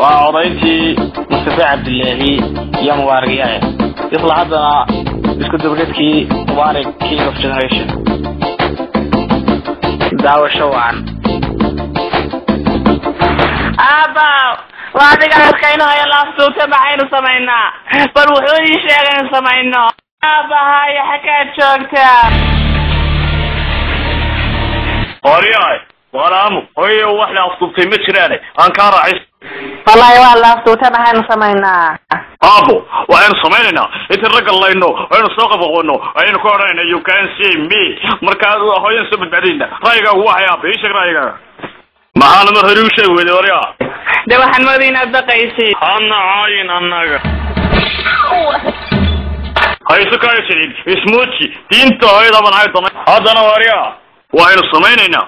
Waa codayntii Mustafa Cabdilaahi iyo Mubaarak Yare. Isla haddana isku dubridkii Mubaarak King of Generation. Daawasho wacan. Aabbaw, waa adiga arkayno haya laaftuubta, maxaynu samaynaa? Bal wuxuu ii sheegay in samayno. Aabbahayo, xaggaad joogtaa? Waryahay, walaamu hooyo, wax la afduubtay ma jiraane, aan kaa raacay. Wallahi waa laaftuubta, maxaynu samaynaa? Aabo, waxaynu samaynaynaa inta ragga layno aynu soo qabaqono, aynu ku odhanayna "You can see me". Markaa hooyan soo badbaadinayna. Ra'yigaagu waxay, aaba, ii sheeg ra'yigaaga. Maxaana mar hore u sheegi weyday, waryaa? De waxaan moodaya inaad baqaysid. Hana caayin annaga, hayso kaayo jirin ismuuji diinta hooyada baan caayi doonay haddana. Waryaa, waxaynu samaynaynaa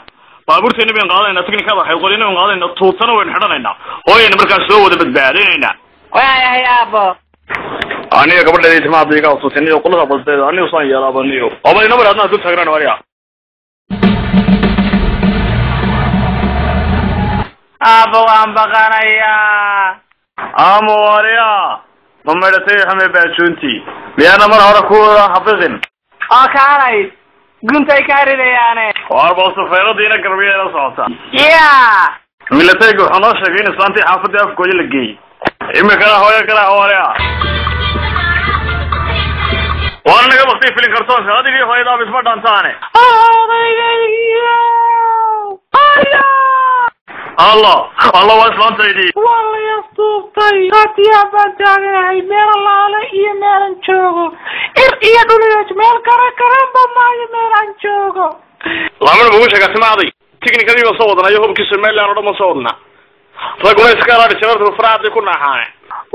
baabuurteena baynu qaadanaynaa, tiknikada hayqolina baynu qaadanaynaa, tuutana waynu xidhanaynaa, hooyana markaas soo wada badbaadinaynaa. Waayahay, aabbo. Aniga gabadheeda timaha iga aftuutay niyo, qolada baldeeda anigu saan yeelaaba niyo, aba ina mar adna dul taagnaan, waryaa. Aabbo, waan baqanayaa. Ama waryaa, ma maydhatay xume baajuuntii? Miyaana mar hore ku habiqin? Oo kaalay, guntay kaa ridayaane. Waar balsafeeradiina garbiya la socota. Ya. Milatayga wuxuu noo sheegay in islaantii xaafadii afkooda la geeyey, imikana hooyo kala. Waryaa, waana naga baktay filin kartoonka, adigii hooyadaaba isma dhaantaane. Allah Allah, waa islaantaydii. Waa la afduubtay. Raadiyaa baan taaganahay, meel allaale iyo meelan joogo, ir iyo dhuliyooj meel kara karanba maayo meelaan joogo. Lamana ugu sheegaa timaaday, tiknikadii baan soo wadnaa iyo hubkii Somaliland oo dhan baan soo wadnaa. Raguna iska ilaali shareerta faracadii ku naaxaane.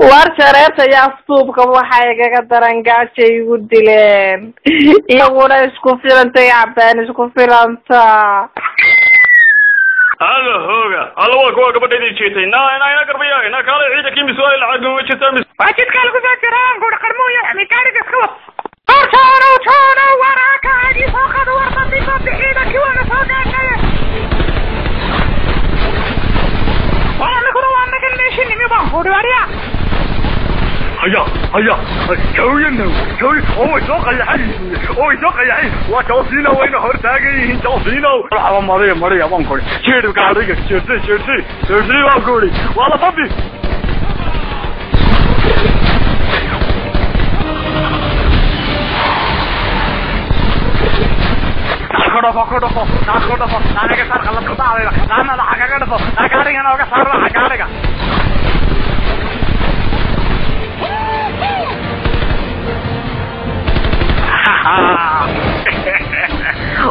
War shareerta iyo afduubka waxay igaga daran gaajay igu dileen, iyaguna isku filantay cabaan isku filanta. Alla hooga alla, waa kuwa gabadhaydii jiitay. Na ina ina garbiya ina kaale, ciidankii miswaali lacag ma jirtaa mis? Waa jidkaa lagu soo jiraan guri qarmooya, mikaaniga iska wad. Hortoonow toonow, waraakaagii soo qado, war badi badi, ciidankii waana soo gaadhay. War anaguna waa nagan meeshii nimi baan kuhi, warya. Haya haya, jawiyanow jawi oo way soo qayaxay, oo way soo qayaxay. Waa jawsiino, wayna hor taagan yihiin jawsiino. Waxba mariya mariya baan kuri, jiirka adiga jeersi jeersi jeersi baan kuri, waa la babi. Dhafo ku dhafo, naa ku dhafo, naanaga saar qalabka bacdayda, naa madaxa kaga dhafo, naa gaariga nooga saar waxa gaariga.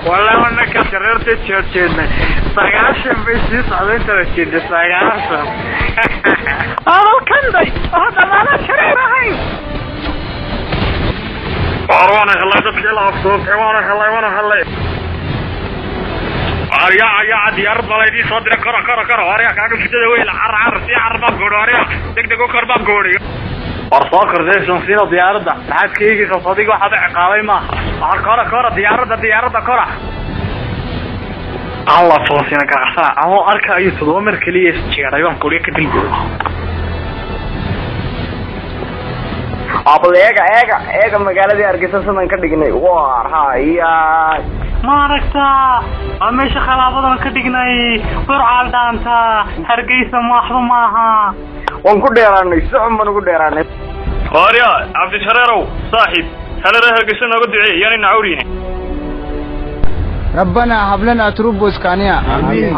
Wallahi wanaka shareerta jeerjeednay, 90 bay sii socday inta la jeednay, 90. Adalkanday oo dhammaanaan shareer ahayn. Waar waana helay dadkii la afduubtay, waana helay, waana helay. Aryaa ayaa diyaarad baa laydii soo diray, koro koro koro. Aryaa, kaaga fitada weyla, car car sii car baan goodhi. Aryaa, deg deg u kor baan goodhi. War soo kordhay sonsiino diyaaradda, maxaad ka eegaysaa? Sadiga waxaad u ciqaabay maaha. War kora kora diyaaradda, diyaaradda kora. Allah foosina garacsana ama arka ayuu 7 mar keliya isjeeray baan koriya ka dilbo. Abal eega eega eega, magaaladii Hargeysa sidan ka dhignay, war haya. Ma aragtaa? Waa meesha khilaafadan ka dhignay Burcaal dhaanta Hargeysa, maaxba maaha. Waan ku dheeraanay, si xun baan ugu dheeraanay. Waryaa Cabdishareerow, saaxiib halare Hargeysa nooga duceey, yaanay nacawriine. ربنا هب لنا تروب اسكانيا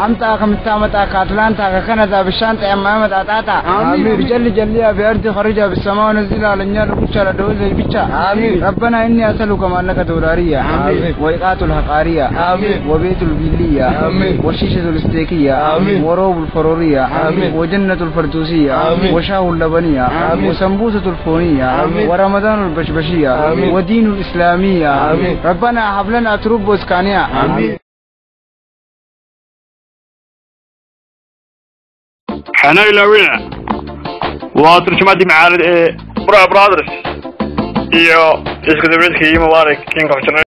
أنت أخمتا كاتلانتا كندا بشانتا أمامة أتاتا بجل جليا بأرض خرجة بالسماء ونزل على النار بشارة دوزة بيتشا. ربنا إني أسألك ما أنك دولارية وإيقات الحقارية وبيت البيلية وشيشة الاستيكية وروب الفرورية وجنة الفردوسية وشاه اللبنية وسمبوسة الفونية ورمضان البشبشية ودين الإسلامية. ربنا هب لنا تروب اسكانيا. Xana ilaawina waa turjumaadii macaalid ee Bra Brothers iyo isku dabridkii Mubaarak King of Generation.